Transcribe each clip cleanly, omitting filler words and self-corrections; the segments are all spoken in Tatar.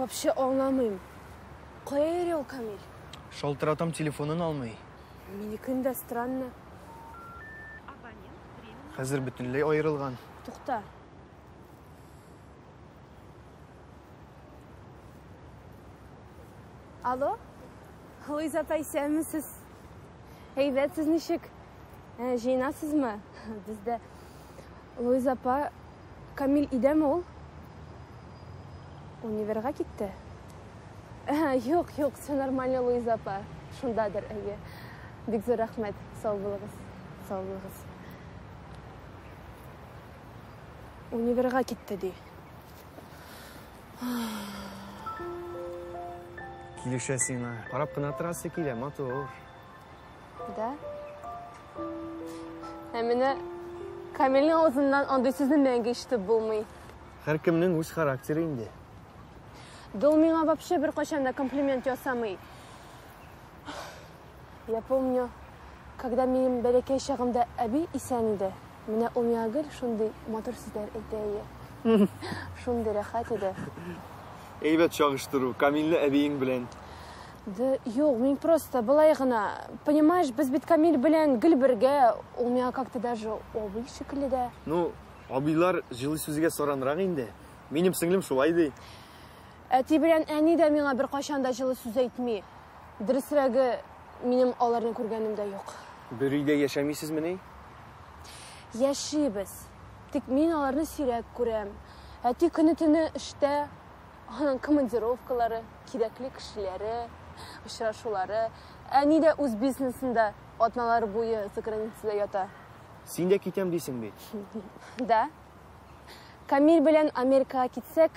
Вообще аңламыйм. Кая йөри ул Камил? Шалтыратам, телефонын алмый. Минекен дә странно. Хәзер бөтенләй аерылган. Тукта. Алло? Луиза апа, исәнмесез? Әйбәт, сез ничек? Җыенасызмы? Бездә Луиза апа, Камил өйдәме ул? Универга китте. Юк, юк, все нормально, Луиза апа. Шундадыр, әйе. Бик зур рәхмәт. Сау булыгыз. Сау булыгыз. Универга китте, ди. Килешә сиңа. Карап кына торасы килә, матур. Да? Ә менә Камилнең авызыннан андый сүзне мәңге ишетеп булмый. Һәркемнең үз характеры инде. Да ул миңа вообще беркайчан да комплимент ясамый. Я помню, когда минем бәләкәй чагымда әби исән иде, менә ул миңа гел шундый матур сүзләр әйтә иде. Шундый рәхәт иде. Әйбәт чагыштыру, Камилне әбиең белән. Да юк, мин просто былай гына. Понимаешь, без бит Камил белән гел бергә, ул миңа как-то даже абый шикелле дә. Ну, абыйлар җылы сүзгә саранрак инде. Минем сеңлем шулай ди. Әти белән әни дә миңа беркайчан да җылы сүз әйтми. Дөресрәге, минем аларны күргәнем дә юк. Бер өйдә яшәмисезмени? Яшибез. Тик мин аларны сирәк күрәм. Әти көне-төне эштә, аның командировкалары, кирәкле кешеләре, очрашулары. Әни дә үз бизнесында атналар буе за границада ята. Син дә китәм дисең бит. Да. Камил белән Америкага китсәк,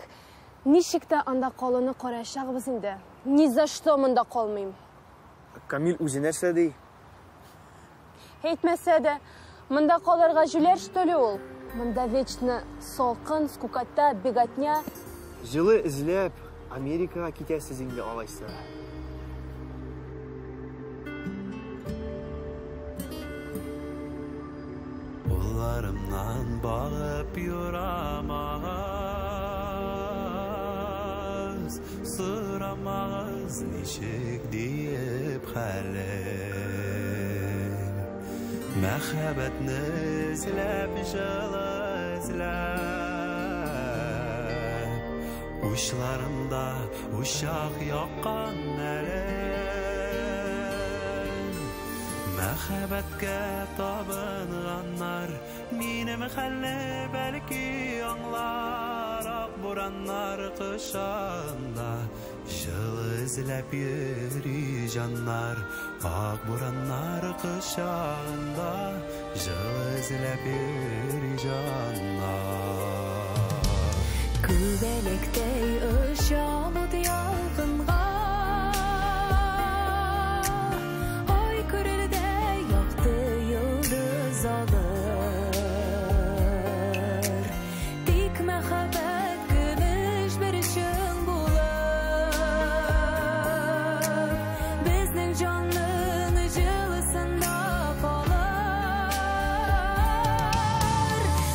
ничек тә анда калуны караячакбыз инде. Ни за что монда калмыйм. Камил үзе нәрсә ди? Әйтмәсә дә, монда калырга җүләр, что ли ул? Монда вечно салкын, скукота, беготня. Җылы эзләп, Америкага китәсез инде алайса. Кулларымнан багып юрамагыз, сорамагыз ничек диеп хәлем. Мәхәббәтне эзләп, җылы эзләп, учларымда учак яккан әле. Мәхәббәткә табынганнар минем хәлне бәлки аңлар. Ак бураннар кышында җылы эзләп йөри җаннар. Ак бураннар кышында җылы эзләп йөри җаннар. Күбәләктәй очам ут ялкынга, ай күрердәй якты йолдыз алыр. Тик мәхәббәт көмеш бер чың булып, безнең җанның җылысында калыр.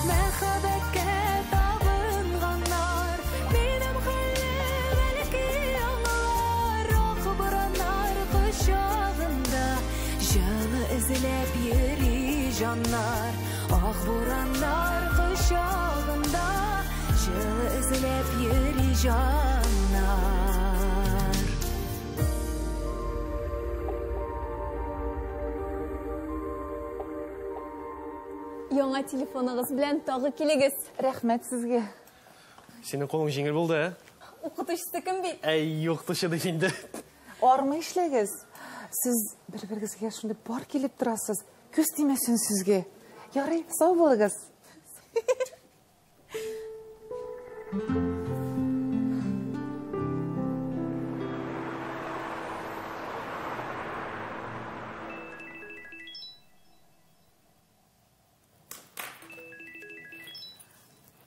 Мәхәббәткә табынганнар минем хәлне бәлки аңлар. Ак бураннар кочагында җылы эзләп йөри җаннар. Ак бураннар кочагында җылы эзләп йөри җаннар. Яңа телефоныгыз белән тагы килегез. Рәхмәт сезгә. Синең кулың җиңел булды, ә? Укытучысы кем бит? Әй, укытучы ди инде. Армый эшләгез. Сез бер-берегезгә шундый пар килеп торасыз. Күз тимәсен сезгә. Ярый, сау булыгыз.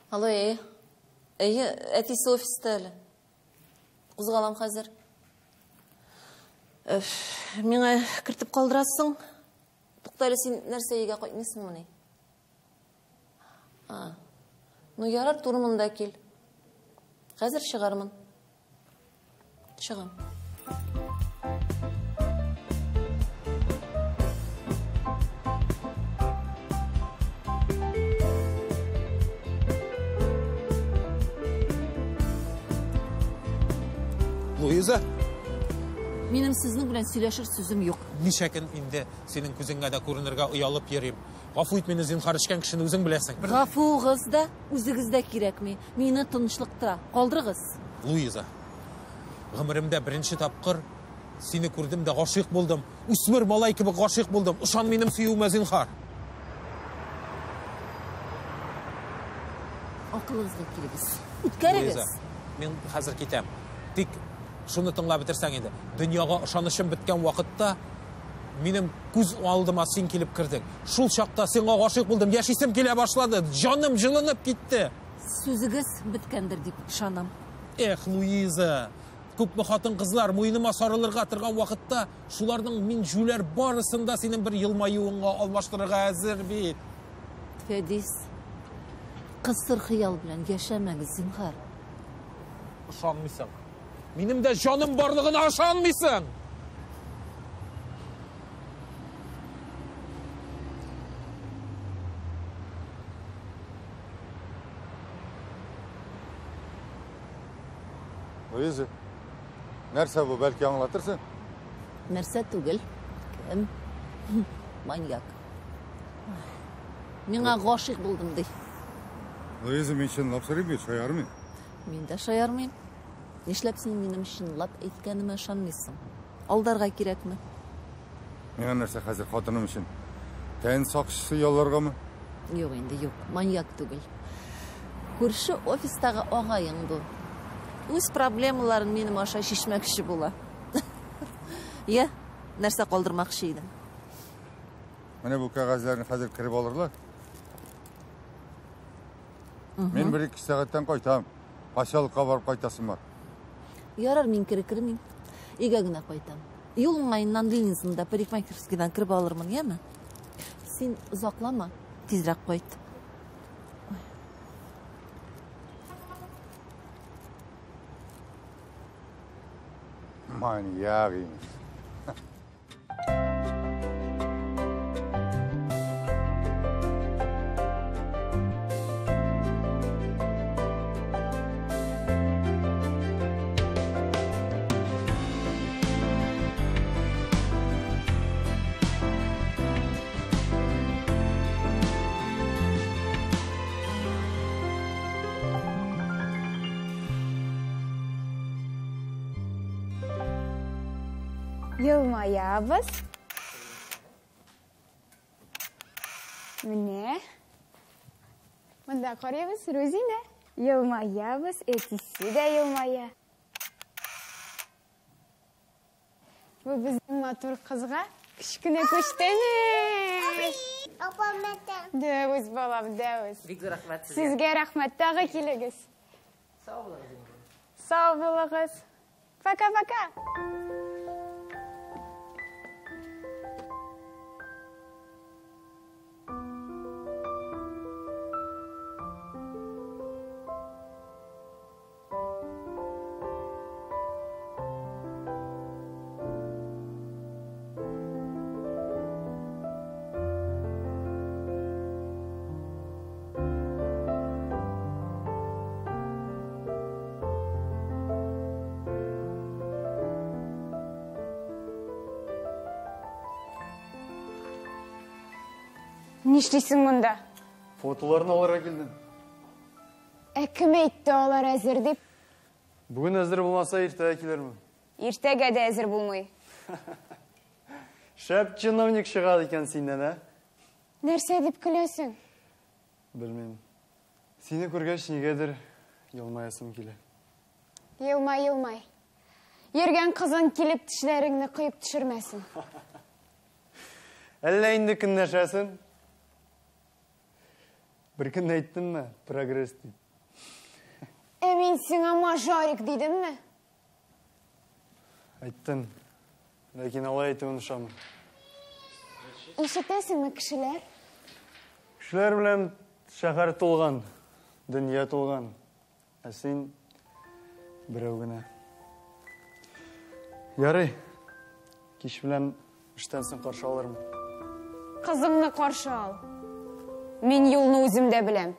Алло, әйе. Әйе, әтисе офиста әле. Кузгалам хәзер. Өф, миңа кертеп калдырасың. Тукта әле, син нәрсә өйгә кайтмыйсыңмыни? А. Ну ярар, тур монда кил. Хәзер чыгармын. Чыгам. Луиза? Минем сезнең белән сөйләшер сүзем юк. Ничә көн инде синең күзеңә дә күренергә оялып йөрим. Гафу ит мине, зинһар, эчкән кешене үзең беләсең. Гафуыгыз да, үзегез дә кирәкми. Мине тынычлыкта калдырыгыз. Луиза, гомеремдә беренче тапкыр сине күрдем дә гашыйк булдым. Үсмер малай кебек гашыйк булдым. Ышан минем сөюемә, зинһар. Акылыгызга килегез. Үткәрегез. Луиза, мин хәзер китәм. Тик шуны тыңлап бетерсәң инде. Дөньяга ышанычым беткән вакытта минем күз алдыма син килеп кердең. Шул чакта сиңа гашыйк булдым. Яшисем килә башлады. Җаным җылынып китте. Сүзегез беткәндер дип ышанам. Эх, Луиза, күпме хатын-кызлар муеныма сарылырга торган вакытта, шуларның мин җүләр барысын да синең бер елмаюыңа алмаштырырга әзер бит. Фәдис, кысыр хыял белән яшәмәгез, зинһар. Ышанмыйсың. Минем дә җаным барлыгына ышанмыйсың. Луиза, нәрсә бу, бәлки аңлатырсың? Нәрсә түгел. Кем? Маньяк. Миңа гашыйк булдым ди. Луиза, мин чынлап сорыйм бит, шаярмыйм. Мин дә шаярмыйм. Нишләп син минем чынлап әйткәнемә ышанмыйсың? Алдарга кирәкме? Миңа нәрсә хәзер хатыным өчен? Тән сакчысы ялларгамы? Юк инде, юк. Маньяк түгел. Күрше офистагы агаең бу. Үз проблемаларын минем аша чишмәкче була. Я, нәрсә калдырмакчы идең? Менә бу кәгазьләрне хәзер кереп алырлар. Мин 1-2 сәгатьтән кайтам. Поселокка барып кайтасым бар. Ярар, мин кире кермим. Өйгә генә кайтам. Юл уңаеннан Ленинсында парикмахерскийдан кереп алырмын, яме? Син озаклама, тизрәк кайт. Маньяк имеш. Елмаябыз. Менә. Монда карыйбыз, Рузинә. Елмаябыз, әтисе дә елмая. Бу безнең матур кызга кечкенә күчтәнәч. Апам әйтә. Дәвез, балам, дәвез. Бик зур рәхмәт сезгә. Сезгә рәхмәт, тагы килегез. Сау булыгыз инде. Сау булыгыз. Пока-пока. Нишлисең монда? Фотоларны алырга килдем. Ә кем әйтте алар әзер дип? Бүген әзер булмаса, иртәгә килермен. Иртәгә дә әзер булмый. Шәп чиновник чыга икән синнән, ә? Нәрсә дип көләсең? Белмим. Сине күргәч, нигәдер елмаясым килә. Елмай, елмай. Йөргән кызың килеп тешләреңне коеп төшермәсен. Әллә инде көнләшәсең? Бер көн әйттемме, прогресс дип? Ә мин сиңа мажорик дидемме? Әйттең. Ләкин алай әйтүен ошамый. Ишетәсеңме, кешеләр? Кешеләр белән шәһәр тулган, дөнья тулган. Ә син берәү генә. Ярый. Кич белән эштән соң каршы алырмын. Кызыңны каршы ал. Мин юлны үзем дә беләм.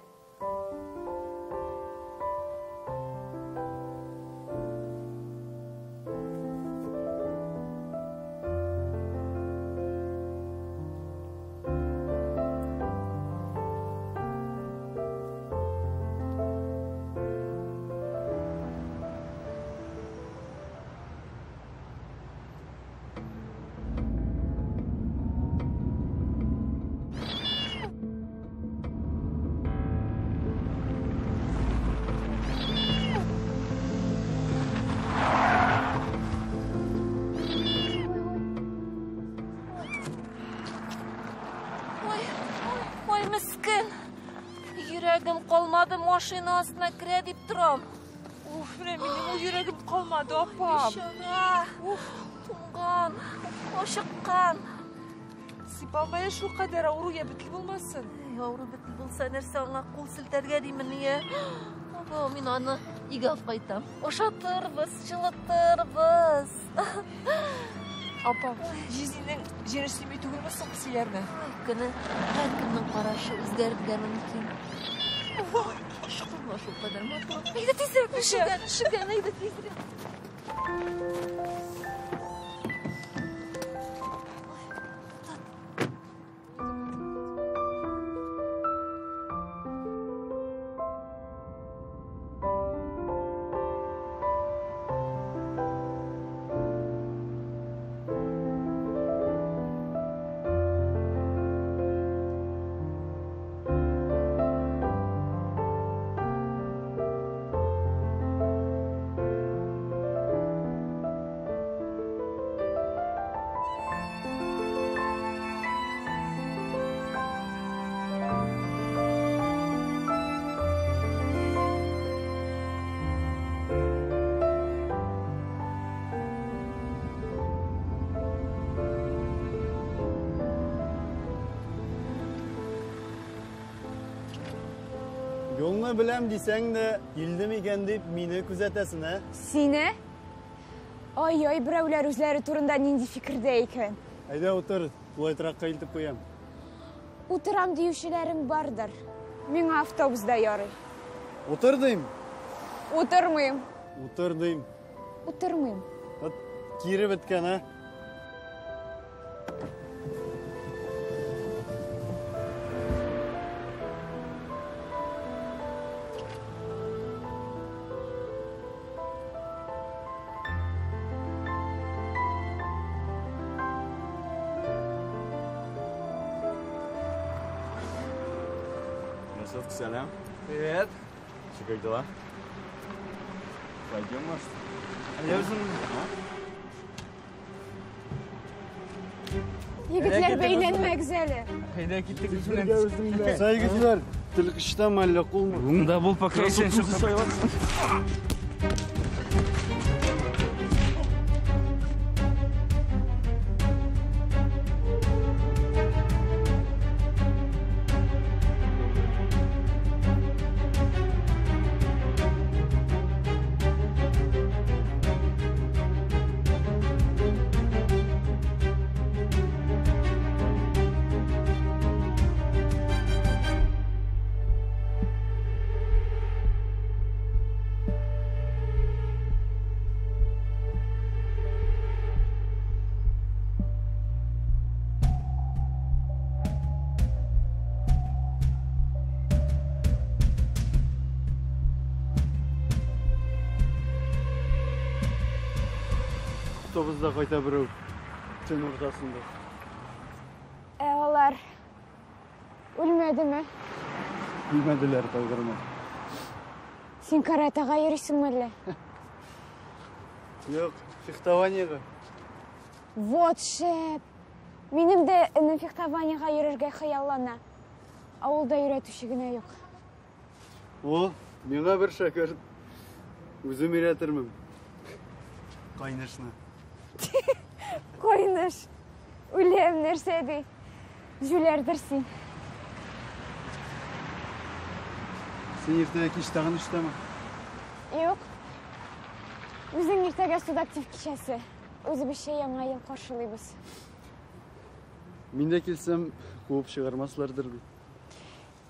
Ой, мескен. Йөрәгем калмады, машина астына керә дип торам. Уф, менә минем ул йөрәгем калмады, апам. Бичара. Туңган, ачыккан. Сипалмая шул кадәр авыру я бетле булмасын. Авыру бетле булса, нәрсә аңа кул селтәргә димен, я? Абау, мин аны өйгә алып кайтам. Ашатырбыз, җылытырбыз. Апа, җизнинең җене сөйми түгелме соң песиләрне? Ай, көне һәркемнең карашы үзгәрергә мөмкин. Ашкынма шул кадәр матур. Әйдә тизрәк, өшегән, өшегән, әйдә тизрәк. Юлны беләм дисәң дә, килдем икән дип мине күзәтәсең, ә? Сине? Ай-ай, берәүләр үзләре турында нинди фикердә икән. Әйдә утыр, тулай торакка илтеп куям. Утырам диючеләрең бардыр. Миңа автобусда ярый. Утыр дим. Утырмыйм. Утыр дим. Утырмыйм. Вот кире беткән, ә? Красотка, салям. Привет. Че, как дела? Пойдем, может? Я үзем... Егетләр, бәйләнмәгез әле. Әйдә киттек без белән. Сай егетләр, тел кычытамы әллә кулмы? Да бул пока сен Автобусда кайта берәү төн уртасында. Ә алар үлмәдеме? Үлмәделәр, кайгырма. Син каратага йөрисеңме әллә? Юк, фехтованиега. Вот шәп! Минем дә энем фехтованиега йөрергә хыяллана. Авылда өйрәтүче генә юк. О, миңа бер шәкерт. Үзем өйрәтермен. Кайнышны. Кайныш. Үләм, нәрсә ди? Җүләрдер син. Син иртәгә кич тагын эштәме? Юк. Үзең иртәгә суда актив кичәсе. Үзебезчә яңа ел каршылыйбыз. Мин дә килсәм, куып чыгармаслардыр бит.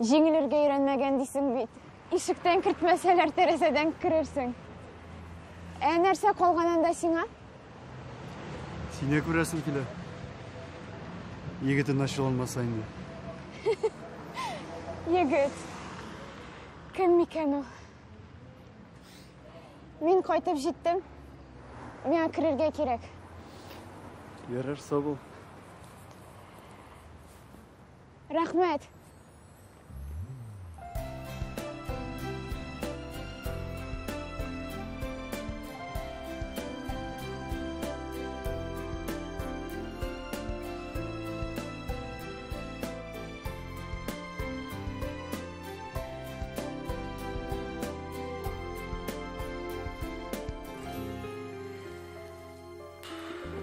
Җиңелергә өйрәнмәгән дисең бит. Ишектән кертмәсәләр, тәрәзәдән керерсең. Ә нәрсә калган анда сиңа? Сине күрәсем килә. Егетен ачуланмаса инде. Егет. Кем микән ул? Мин кайтып җиттем. Миңа керергә кирәк. Ярар, сау бул. Рәхмәт.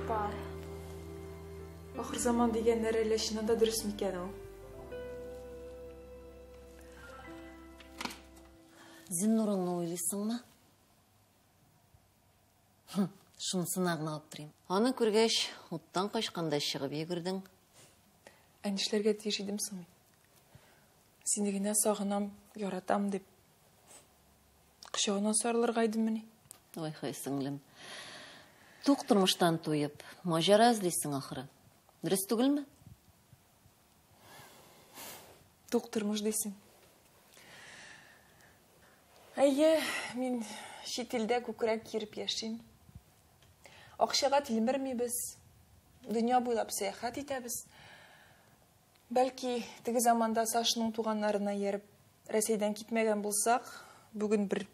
Апа. Ахыр заман дигәннәре әллә чыннан да дөрес микән ул? Зиннурыңны уйлыйсыңмы? Шунысына гына аптырыйм. Аны күргәч, уттан качкандай чыгып йөгердең. Ә нишләргә тиеш идем соң мин? Сине генә сагынам, яратам дип. Кочагына сарылырга идеммени? Ой, хай, сеңлем. Тук тормыштан туеп, маҗара эзлисең ахры. Дөрес түгелме? Тук тормыш дисең. Әйе, мин чит илдә күкрәк киереп яшим. Акчага тилмермибез. Дөнья буйлап сәяхәт итәбез. Бәлки, теге заманда Сашаның туганнарына ияреп, Рәсәйдән китмәгән булсак, бүген бер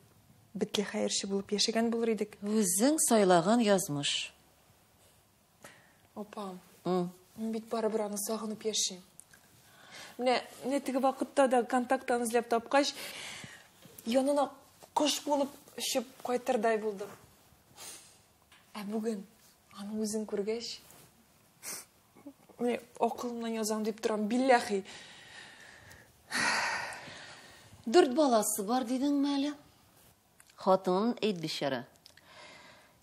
бетле хәерче булып яшәгән булыр идек. Үзең сайлаган язмыш. Апам, мин бит барыбер аны сагынып яшим. Менә, менә теге вакытта да контакттан эзләп тапкач, янына кош булып очып кайтырдай булдым. Ә бүген аның үзен күргәч, менә акылымнан язам дип торам, билләхи. Дүрт баласы бар дидеңме әле? Хатынын әйт бичара.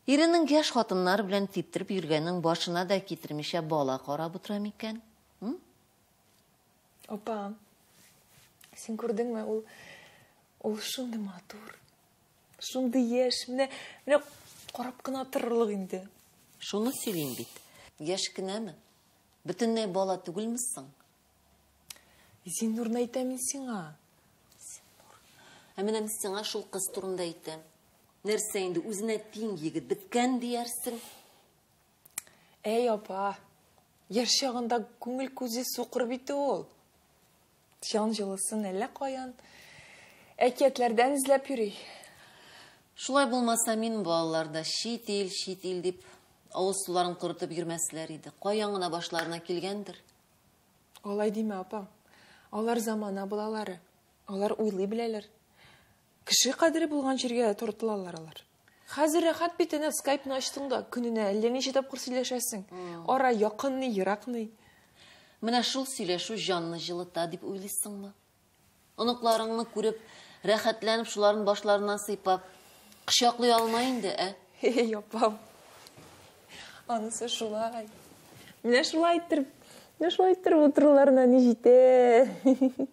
Иренең яшь хатыннар белән типтереп йөргәнен башына да китермичә бала карап утыра микән? Апа, син күрдеңме, ул шундый матур, шундый яшь, менә, менә карап кына торырлык инде. Шуны сөйлим бит. Яшь кенәме? Бөтенләй бала түгелме соң? Зиннурны әйтәм мин сиңа. Зиннур. Ә менә мин сиңа шул кыз турында әйтәм. Нәрсә инде, үзенә тиң егет беткән диярсең? Әй, апа, яшь чагында күңел күзе сукыр бит ул. Җан җылысын әллә каян әкиятләрдән эзләп йөри. Шулай булмаса, мин балаларда чит ил, чит ил дип авыз суларын корытып йөрмәсләр иде. Каян гына башларына килгәндер? Алай димә, апа. Алар замана балалары. Алар уйлый беләләр. Кеше кадере булган җиргә тартылалар алар. Хәзер рәхәт бит, әнә скайпны ачтың да, көненә әллә ничә тапкыр сөйләшәсең. Ара якын ни, ерак ни. Менә шул сөйләшү җанны җылыта дип уйлыйсыңмы? Оныкларыңны күреп, рәхәтләнеп, шуларын башларыннан сыйпап, кочаклый алма инде, ә? Эй, апам. Анысы шулай. Менә шулай иттереп, менә шулай иттереп утыруларына ни җитә?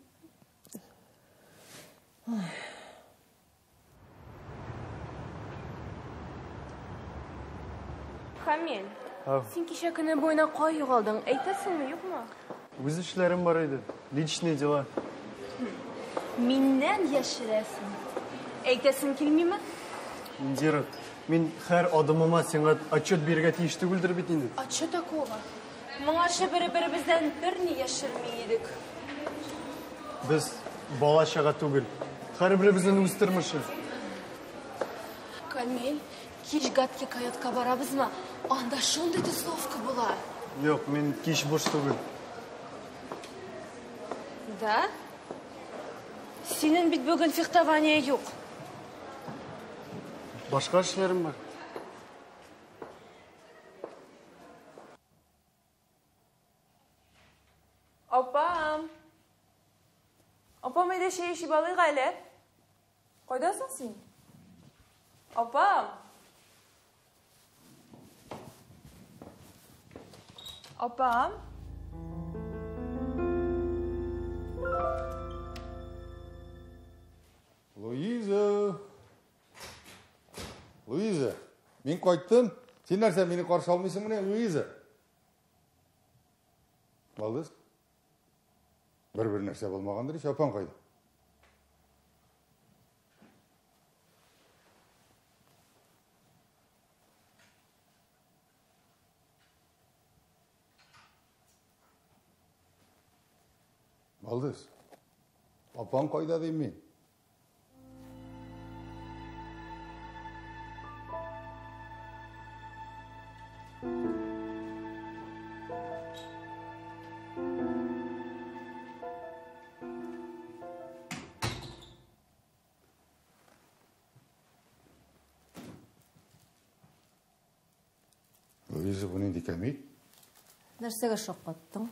Камил, Ау. син кичә көне буена кай югалдың? Әйтәсеңме, юкмы? Үз эшләрем бар иде. Личные дела. Миннән яшерәсең. Әйтәсең килмиме? Индира, мин һәр адымыма сиңа отчет бирергә тиеш түгелдер бит инде. А чё такого? Моңарчы бер-беребездән берни яшерми идек. Без бала чага түгел. Һәрберебезнең үз тормышы. Камил, кич гадкий койотка барабызмы? Анда шундый тусовка була. Юк, мин кич буш түгел. Да? Синең бит бүген фехтование юк. Башка эшләрем бар. Апам. Апам, әйдә чәй эчеп алыйк әле. Кайда соң син? Апам. Апа. Луиза. Луиза, мин кайттым. Син нәрсә, мине каршы алмыйсыңмыни, Луиза? Балдыз. Бер-бер нәрсә булмагандыр ич, апаң кайда? Балдыз. Апаң кайда дим мин? Луиза, бу нинди кәмит? Нәрсәгә шаккаттың?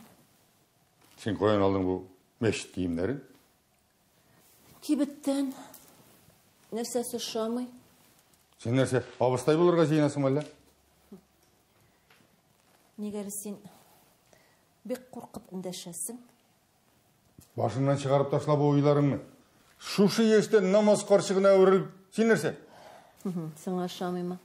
Син каян алдың бу мәчет киемнәрен? Кибеттән. Нәрсәсе ошамый? Син нәрсә, абыстай булырга җыенасың әллә? Нигә әле син бик куркып эндәшәсең? Башыңнан чыгарып ташла бу уйларыңны. Шушы яшьтә намаз карчыгына әверелеп, син нәрсә? Сиңа ошамыймы?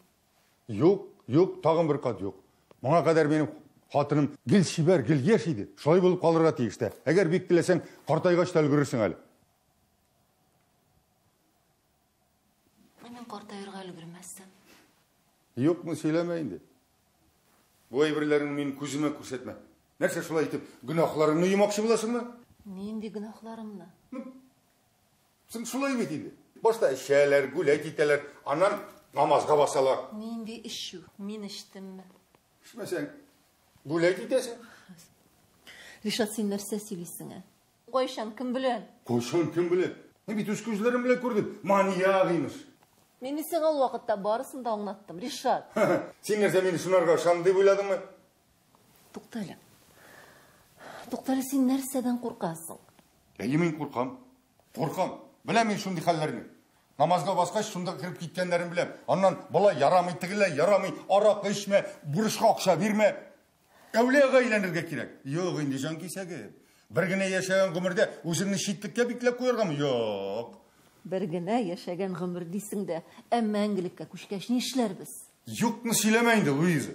Юк, юк, тагын бер кат юк. Моңа кадәр минем хатыным гел чибәр, гел яшь иде. Шулай булып калырга тиеш тә. Әгәр бик теләсәң, картайгач та өлгерерсең әле. Ә мин картаерга өлгермәсәм? Юкны сөйләмә инде. Бу әйберләреңне минем күземә күрсәтмә. Нәрсә шулай итеп гөнаһларыңны йомакчы буласыңмы? Нинди гөнаһларымны? Соң шулай бит инде. Башта эчәләр, гулять итәләр, аннан намазга басалар. Нинди эчү? Мин эчтемме? Эчмәсәң, гулять итәсең. Ришат, син нәрсә сөйлисең, ә? Кайчан, кем белән? Кайчан, кем белән? Мин бит үз күзләрем белән күрдем. Маньяк имеш. Мин бит сиңа ул вакытта барысын да аңлаттым, Ришат. Син нәрсә мине шунарга ышанды дип уйладыңмы? Тукта әле. Тукта әле, син нәрсәдән куркасың? Әйе, мин куркам. Куркам. Беләм мин шундый хәлләрне. Намазга баскач, шунда кереп киткәннәрен беләм. Аннан болай ярамый, тегеләй ярамый, аракы эчмә, бурычка акча бирмә. Әүлиягә әйләнергә кирәк. Юк инде, җан кисәге. Бер генә яшәгән гомердә үзеңне читлеккә бикләп куяргамы? Юк. Бер генә яшәгән гомер дисең дә, ә мәңгелеккә күчкәч нишләрбез? Юкны сөйләмә инде, Луиза.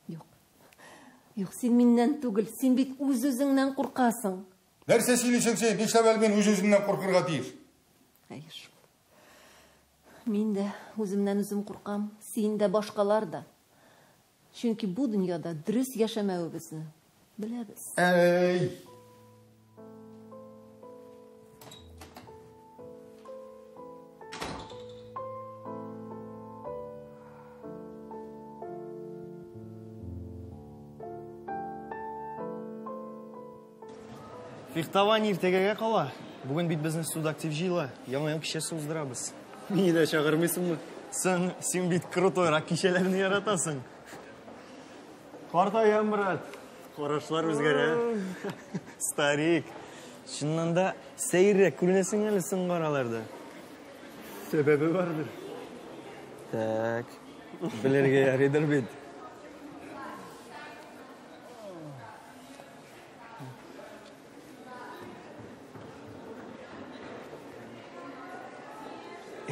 Юк. Юк, син миннән түгел, син бит үз-үзеңнән куркасың. Нәрсә сөйлисең син? Нишләп әле мин үз-үземнән куркырга тиеш? Әйе шул. Мин дә үземнән үзем куркам, син дә, башкалар да. Чөнки бу дөньяда дөрес яшәмәвебезне беләбез. Әй! Фехтование иртәгәгә кала. Бүген бит безнең студ актив җыела. Яңа ел кичәсе уздырабыз. Мине дә чакырмыйсыңмы? Соң, син бит крутойрак кичәләрне яратасың. Картаям, брат. Карашлар үзгәрә. Старик. Чыннан да сәеррәк күренәсең әле соңгы араларда. Сәбәбе бардыр. Так. Белергә ярыйдыр бит.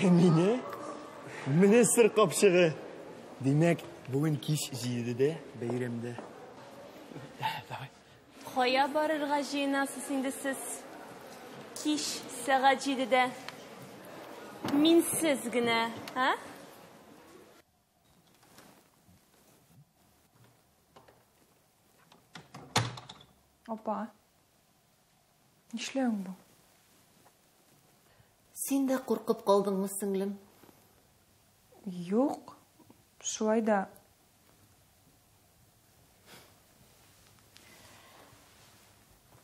Әминә? Менә сыр капчыгы. Димәк, бүген кич 7-дә бәйрәмдә. Давай. Кая барырга җыенасыз инде сез? Кич сәгать 7-дә. Минсез генә, а? Апа, нишләвең бу? Син дә куркып калдыңмы, сеңлем? Юк, шулай да.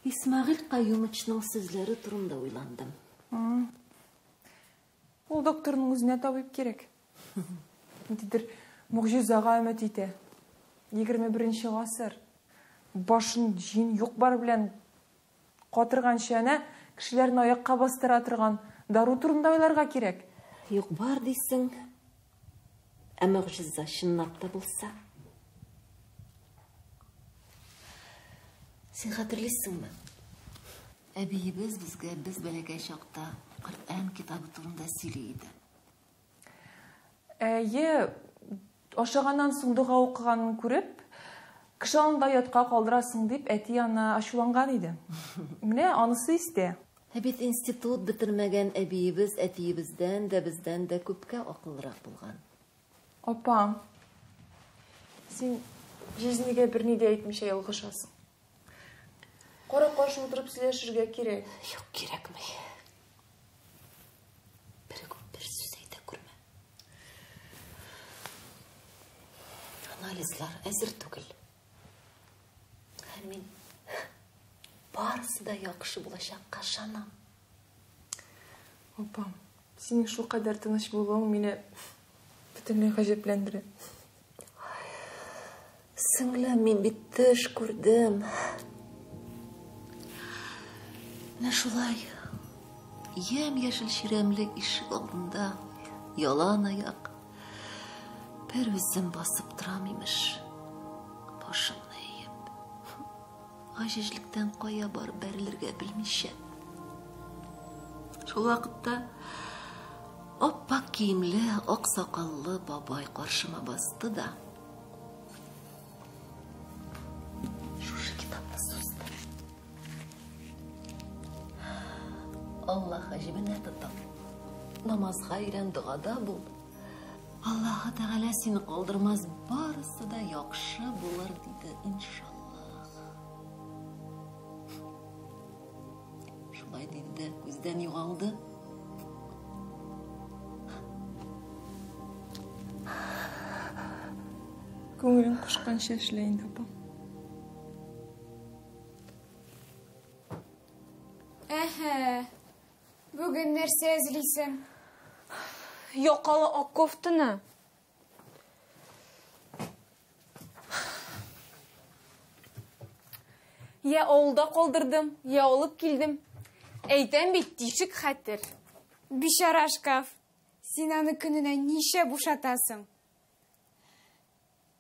Исмәгыйль Каюмычның сүзләре турында уйландым. Ул докторның үзенә табиб кирәк. Ниндидер могҗизага өмет итә. 21 гасыр. Башын җин юк-бар белән катырганчы әнә кешеләрне аякка бастыра торган дару турында уйларга кирәк. Юк-бар дисең, ә могҗиза чынлап та булса? Син хәтерлисеңме? Әбиебез безгә без бәләкәй чакта Коръән китабы турында сөйли иде. Әйе, ашаганнан соң дога укыганын күреп, кеше алдында оятка калдырасың дип, әти аны ачуланган иде. Менә анысы истә. Ә бит институт бетермәгән әбиебез әтиебездән дә, бездән дә күпкә акыллырак булган. Апа, син җизнигә берни дә әйтмичә ялгышасың. Кара-каршы утырып сөйләшергә кирәк. Юк, кирәкми. Берүк бер сүз әйтә күрмә. Анализлар әзер түгел. Һәм мин барысы да яхшы булачакка ышанам. Апа, синең шулкадәр тыныч булуың мине бөтенләй гаҗәпләндерә. Сеңлем, мин бит төш күрдем. Менә шулай ямь-яшел чирәмле ишек алдында ялан аяк бер үзем басып торам, имеш. Башымны иеп, гаҗизлектән кая барып бәрелергә белмичә. Шул вакытта ап-ак киемле, ак сакаллы бабай каршыма басты да шушы китапны сузды. Аллаһ гаҗибенә тотып, намазга өйрән, догада бул. Аллаһы Тәгалә сине калдырмас, барысы да яхшы булыр, диде, иншаллаһ. Шулай диде дә күздән югалды. Күңелең кушканча эшлә инде, апа. Әһә. Бүген нәрсә эзлисең? Якалы ак кофтаны. Я авылда калдырдым, я алып килдем. Әйтәм бит, тишек хәтер. Бичара шкаф. Син аны көненә ничә бушатасың?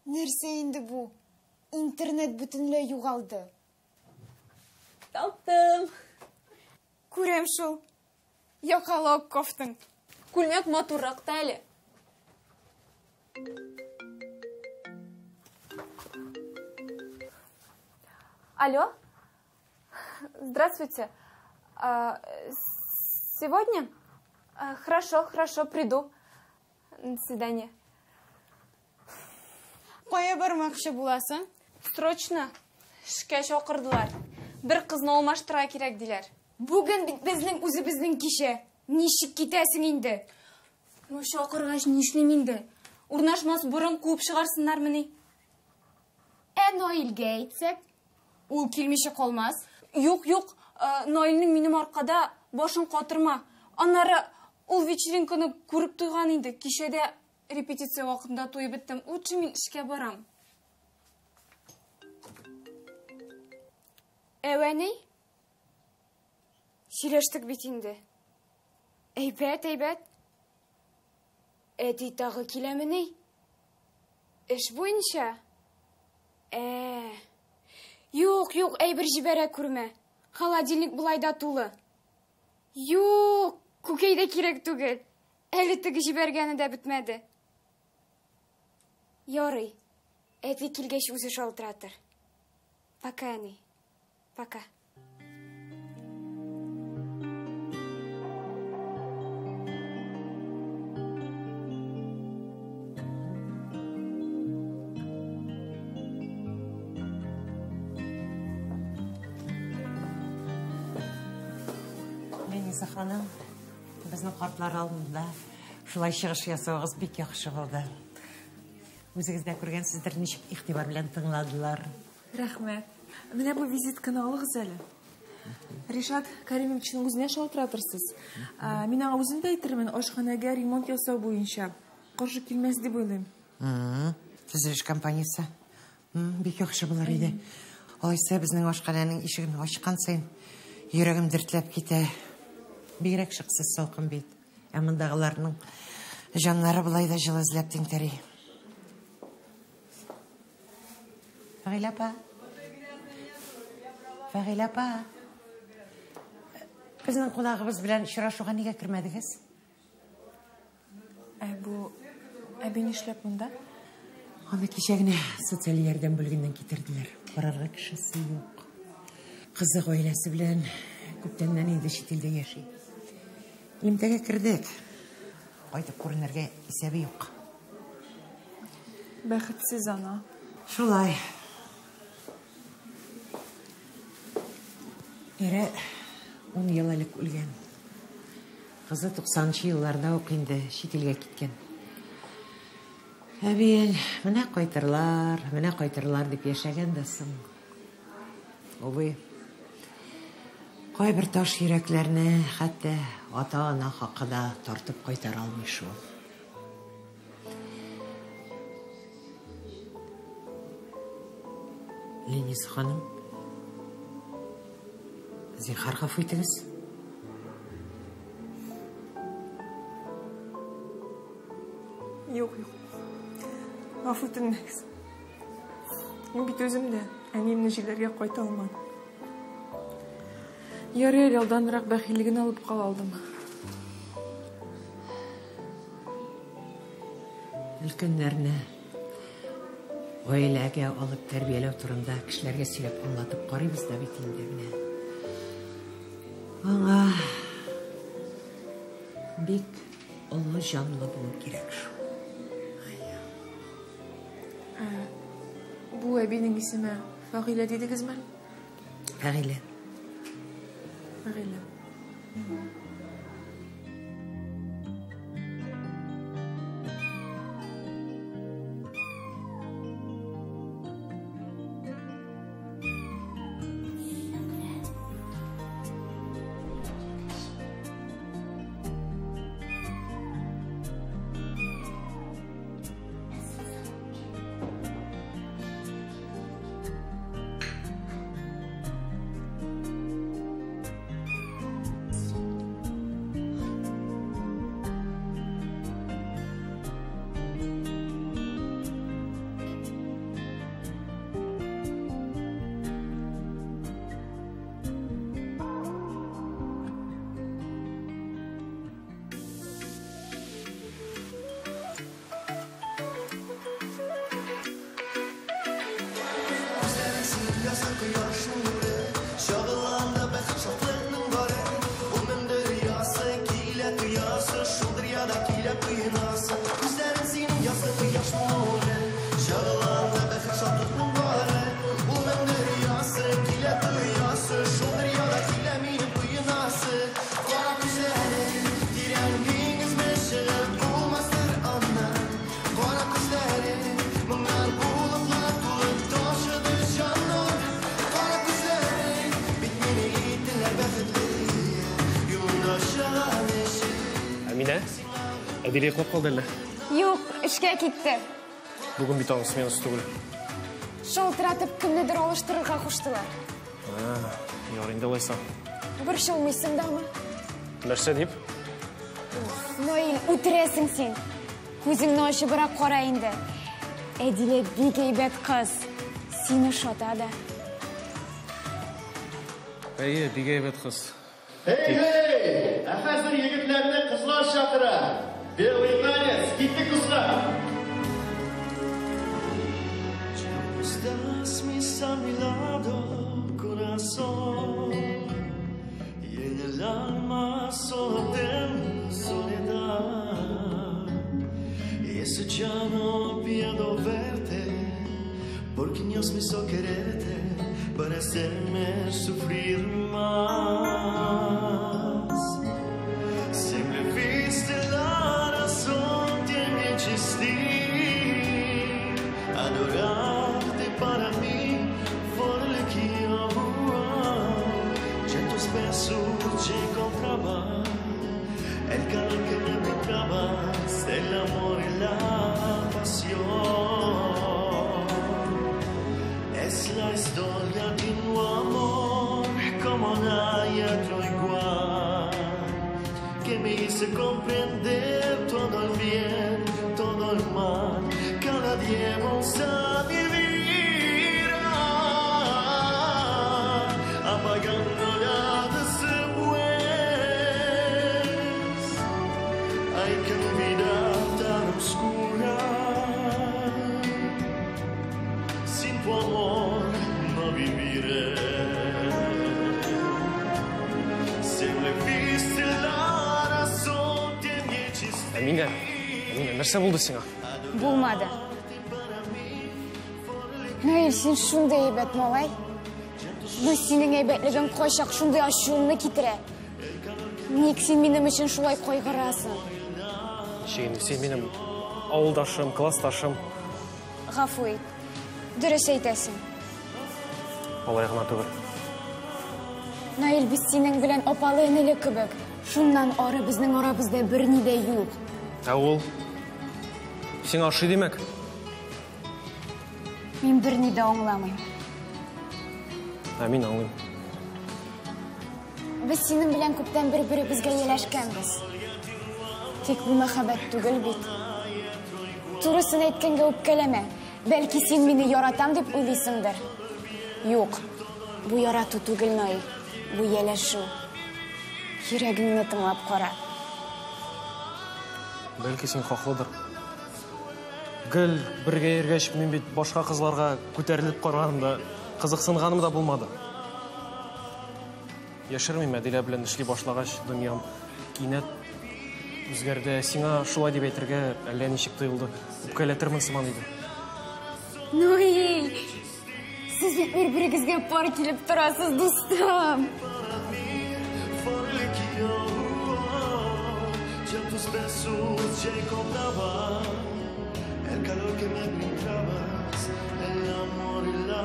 Нәрсә инде бу? Интернет бөтенләй югалды. Таптым. Күрәм шул. Якалы ак кофтаң. Күлмәк матуррак та әле. Алло? Здравствуйте. Сегодня? Хорошо, хорошо, приду. До свидания. Кая бармакчы буласың? Срочно. Эшкә чакырдылар. Бер кызны алмаштырырга кирәк диләр. Бүген бит безнең үзебезнең кичә. Ничек китәсең инде? Ну, чакыргач нишлим инде? Урнашмас борын куып чыгарсыннармыни? Ә Наилгә әйтсәк, ул килмичә калмас. Юк, юк, Наилнең минем аркада башын катырма. Аннары ул вечеринканы күреп туйган инде. Кичәдә репетиция вакытында туеп беттем. Лучше мин эшкә барам. Әвәни? Сөйләштек бит инде. Әйбәт, әйбәт. Әти тагы киләмени? Эш буенча? Юк, юк, әйбер җибәрә күрмә. Холодильник болай да тулы. Юк, күкәй дә кирәк түгел. Әле теге җибәргәне дә бетмәде. Ярый, әти килгәч үзе шалтыратыр. Пока, әни. Пока. Лениса ханым, безнең картлар алдында шулай чыгыш ясавыгыз бик яхшы булды. Үзегез дә күргәнсездер, ничек игътибар белән тыңладылар. Рәхмәт. Менә бу визитканы алыгыз әле. Ришат Каримовичның үзенә шалтыратырсыз. Мин аңа үзем дә әйтермен, ашханәгә ремонт ясау буенча. Каршы килмәс дип уйлыйм. Төзелеш компаниясе. Бик яхшы булыр иде. Алайса безнең ашханәнең ишеген ачкан саен йөрәгем дертләп китә. Бигрәк шыксыз салкын бит. Ә мондагыларның җаннары болай да җылы эзләп тиңтәри. Фагыйлә апа. Фәгыйлә апа, безнең кунагыбыз белән очрашуга нигә кермәдегез? Ә бу әби нишләп монда? Аны кичә генә социаль ярдәм бүлегеннән китерделәр. Карарга кешесе юк. Кызы гаиләсе белән күптәннән инде чит илдә яши. Элемтәгә кердек. Кайтып күренергә исәбе юк. Бәхетсез ана. Шулай. Ире 10 ел элек үлгән. Кызы 90нчы елларда ук инде чит илгә киткән. Әби, менә кайтырлар, менә кайтырлар дип яшәгән дә соң. Увы, кайбер таш йөрәкләрне хәтта ата-ана хакы да тартып кайтара алмый шул. Ленис ханым, зинһар гафу итегез. Юк, юк. Гафу итенмәгез. Мин бит үзем дә әниемне җирләргә кайта алмадым. Ярый әле алданрак бәхиллеген алып кала алдым. Өлкәннәрне гаиләгә алып тәрбияләү турында кешеләргә сөйләп аңлатып карыйбыз да бит инде менә. Аңа бик олы җанлы булу кирәк шул. Бу әбинең исеме Фәгыйлә дидегезме? Фәгыйлә. Фәгыйлә. Әминә, Әдилә йоклап калды әллә? Юк, эшкә китте. Бүген бит аның сменасы түгел. Шалтыратып кемнедер алыштырырга куштылар. Ярый инде алайса. Борчылмыйсың дамы? Нәрсә дип? Наил, үтерәсең син. Күзеңне ачыбрак кара инде. Әдилә бик әйбәт кыз. Сине ошата да. Әйе, бик әйбәт кыз. Эй, эй! Ә хәзер егетләрне кызлар чакыра. Белый танец, киттек дуслар. Estás a mi lado, corazón, y en el alma solo tengo soledad. Y eso ya no puedo verte, porque Dios me hizo quererte para hacerme sufrir más. Siempre fuiste la razón de mi existir, adorarte para mí fue lo que yo. Ya en tus besos yo encontraba el calor que me brindabas, el amor y la pasión. Es la historia de un amor como nadie otro igual, que me hizo comprender todo el bien, todo el mal. Cada día vamos a vivir. tu amor no viviré. Se me viste la razón Әминә, Әминә, нәрсә булды сиңа? Булмады. Наил, син шундый әйбәт малай. Бу синең әйбәтлегең кайчак шундый ачуымны китерә. Ник син минем өчен шулай кайгырасың? Ничек инде, син минем авылдашым, классташым. Гафу ит. Дөрес әйтәсең. Алай гына түгел. Наил, без синең белән апалы-энеле кебек. Шуннан ары безнең арабызда берни дә юк. Ә ул сиңа ошый димәк? Мин берни дә аңламыйм. Ә мин аңлыйм. Без синең белән күптән бер-беребезгә ияләшкәнбез. Тик бу мәхәббәт түгел бит. Турысын әйткәнгә үпкәләмә. Бәлки син мине яратам дип уйлыйсыңдыр. Юк. Бу ярату түгел, Наил. Бу ияләшү. Йөрәгеңне тыңлап кара. Бәлки син хаклыдыр. Гел бергә йөргәч, мин бит башка кызларга күтәрелеп караганым да, кызыксынганым да булмады. Яшермим, Әдилә белән эшли башлагач, дөньям кинәт үзгәрде. Сиңа шулай дип әйтергә әллә ничек тоелды. Үпкәләтермен сыман иде. Наил, сез бит бер-берегезгә пар килеп торасыз, дустым. Ya tus besos ya encontraba el calor que me brindabas, el amor y la.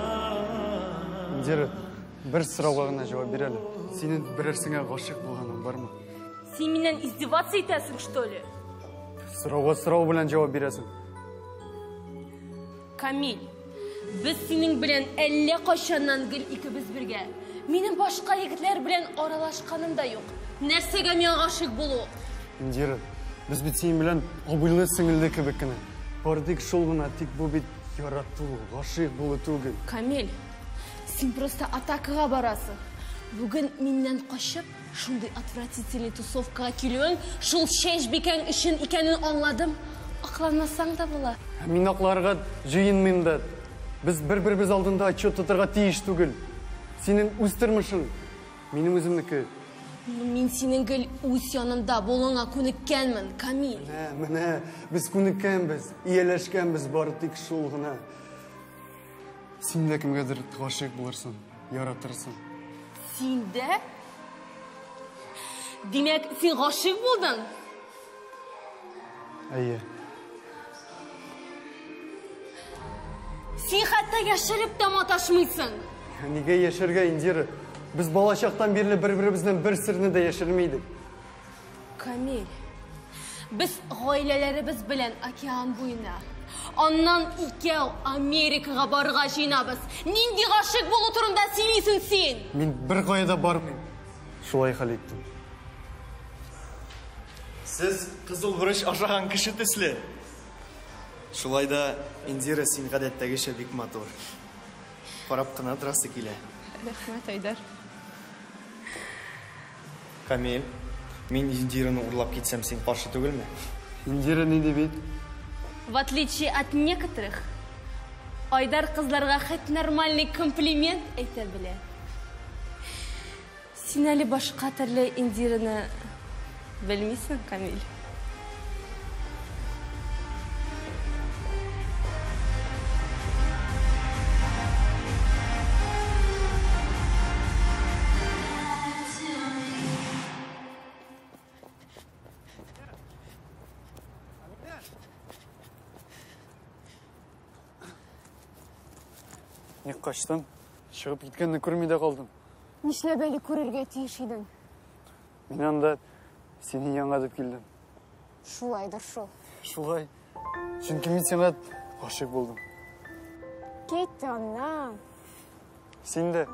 Индира, бер сорауга гына җавап бир әле. Синең берәрсеңә гашыйк булганың бармы? Син миннән издеваться итәсең, что ли? Сорауга сорау белән җавап бирәсең. Камиль, без синең белән әллә кайчаннан гел икебез бергә. Минем башка егетләр белән аралашканым да юк. Нәрсәгә миңа гашыйк булу? Индира, без бит синең белән абыйлы сеңелле кебек кенә. Бары тик шул гына, тик бу бит ярату, гашыйк булу түгел. Камиль, син просто атакага барасың. Бүген миннән качып, шундый отвратительный тусовкага килүең шул чәчбикәң өчен икәнен аңладым. Акланмасаң да була. Мин акларга җыенмыйм да. Без бер-беребез алдында отчет тотарга тиеш түгел. Синең үз тормышың, минем үземнеке. Мин синең гел үз янымда булуыңа күнеккәнмен, Камиль. Менә, менә, без күнеккәнбез, ияләшкәнбез, бары тик шул гына. Син дә кемгәдер гашыйк булырсың, яратырсың. Син дә? Димәк, син гашыйк булдың? Әйе. Син хәтта яшереп тә маташмыйсың. Нигә яшәргә, Индира? Без балачактан бирле бер-беребездән бер серне дә яшерми идек. Камиль, без гаиләләребез белән океан буена, аннан икәү Америкага барырга җыенабыз. Нинди гашыйк булу турында сөйлисең син? Мин бер кая да бармыйм. Шулай хәл иттем. Сез кызыл борыч ашаган кеше төсле. Шулай да, Индира, син гадәттәгечә бик матур. Карап кына торасы килә. Рәхмәт, Айдар. Камиль, мин Индираны урлап китсәм, син каршы түгелме? Индира ни ди бит? В отличие от некоторых, Айдар кызларга хоть нормальный комплимент әйтә белә. Син әле башка төрле Индираны белмисең, Камиль. Ник качтың? Чыгып киткәнне күрми дә калдым. Нишләп әле күрергә тиеш идең? Мин анда синең янга дип килдем. Шулайдыр шул. Шулай. Чөнки мин сиңа гашыйк булдым. Кит аннан. Син дә.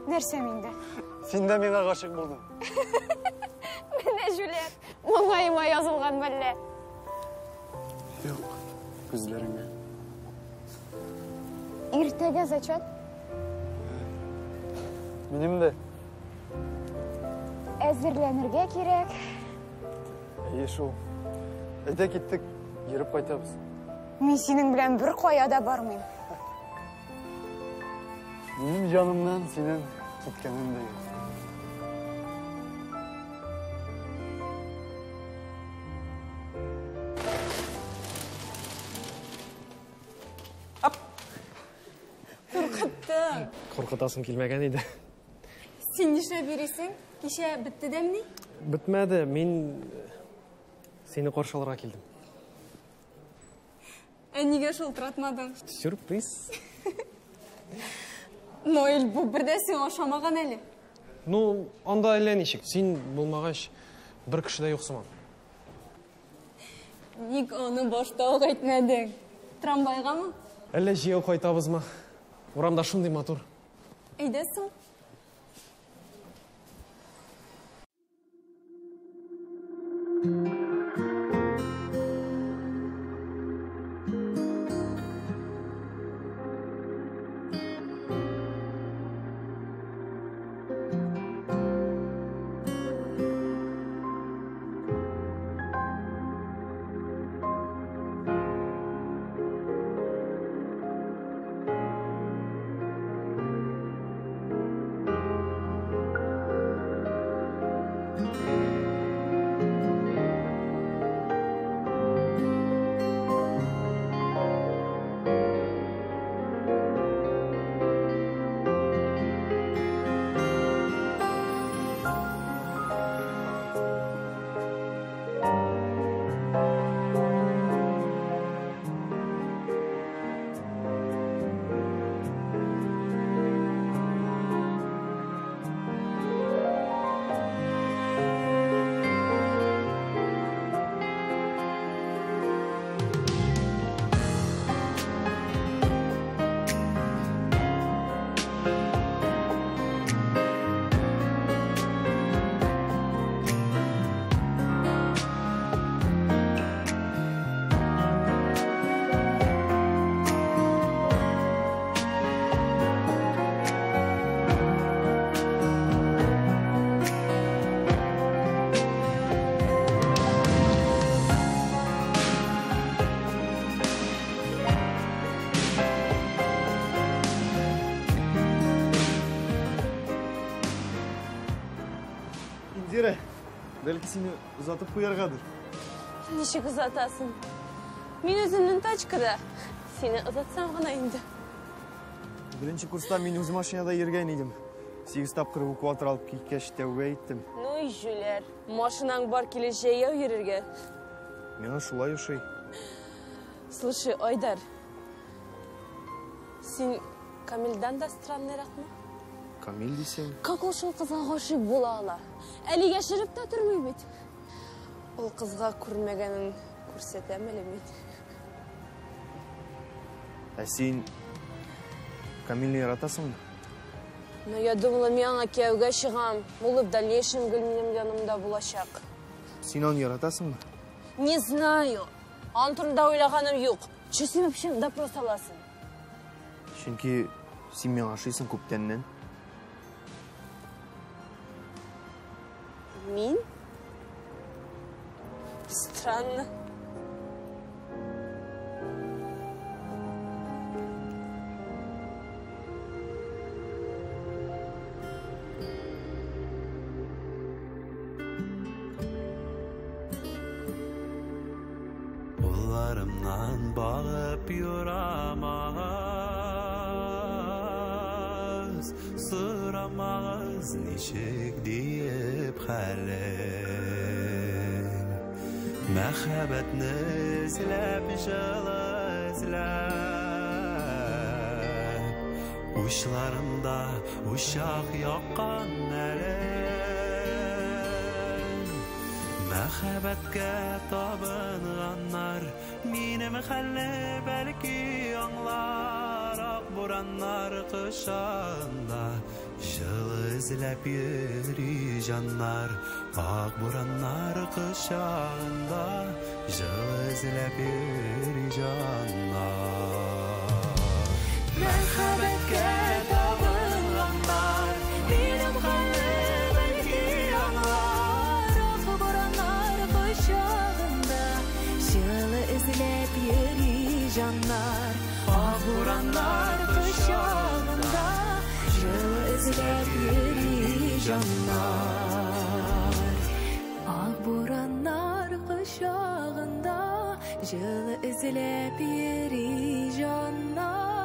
Нәрсә миндә? Син дә миңа гашыйк булдың. Менә җүләр. Маңгаема язылган мәллә. Юк, күзләреңә. Иртәгә зачет. Минем дә. Әзерләнергә кирәк. Әйе шул. Әйдә киттек, йөреп кайтабыз. Мин синең белән бер кая да бармыйм. Минем җанымнан синең киткәнең дә юк. Куркыттың. Куркытасым килмәгән иде. Син нишләп йөрисең? Кичә бетте дәмени? Бетмәде. Мин сине каршы алырга килдем. Ә нигә шылтыратмадың? Сюрприз. Ноэль, бу бер дә сиңа ошамаган әле. Ну, анда әллә ничек. Син булмагач, бер кеше дә юк сыман. Ник аны башта ук әйтмәдең? Трамвайгамы? Әллә җәяү кайтабызмы? Урамда шундый матур. Әйдә соң. Индира, бәлки сине озатып куяргадыр? Ничек озатасың? Мин үземнең тачкада. Сине озатсам гына инде. Беренче курста мин үз машинада йөргән идем. 8 тапкыр эвакуатор алып киткәч, тәүбә иттем. Ну и җүләр. Машинаң бар килеш җәяү йөрергә. Миңа шулай ошый. Слушай, Айдар, син Камилдән дә странныйракмы? Камил дисең? Как ул шул кызга гашыйк була ала? Әле яшереп тә тормый бит. Ул кызга күрмәгәнен күрсәтәм әле мин. Ә син Камилне яратасыңмы? Но я думала, мин аңа кияүгә чыгам. Ул в дальнейшем гел минем янымда булачак. Син аны яратасыңмы? Не знаю. Аның турында уйлаганым юк. Че син вообще допрос аласың? Чөнки син миңа ошыйсың күптәннән. Мин? Странно. Кулларымнан багып юрамагыз, сорамагыз ничек диеп хәлең. Мәхәббәтне эзләп, җылы эзләп, учларымда учак яккан әле. Мәхәббәткә табынганнар минем хәлне бәлки аңлар. Ак бураннар кышында җылы эзләп йөри җаннар. Ак бураннар кышында җылы эзләп йөри җаннар. Мәхәббәткә табынганнар минем хәлне бәлки аңлар. Ак бураннар кочагында җылы эзләп йөри җаннар. Ак бураннар кочагында эзләп йөри җаннар. Ак бураннар кочагында җылы эзләп йөри җаннар.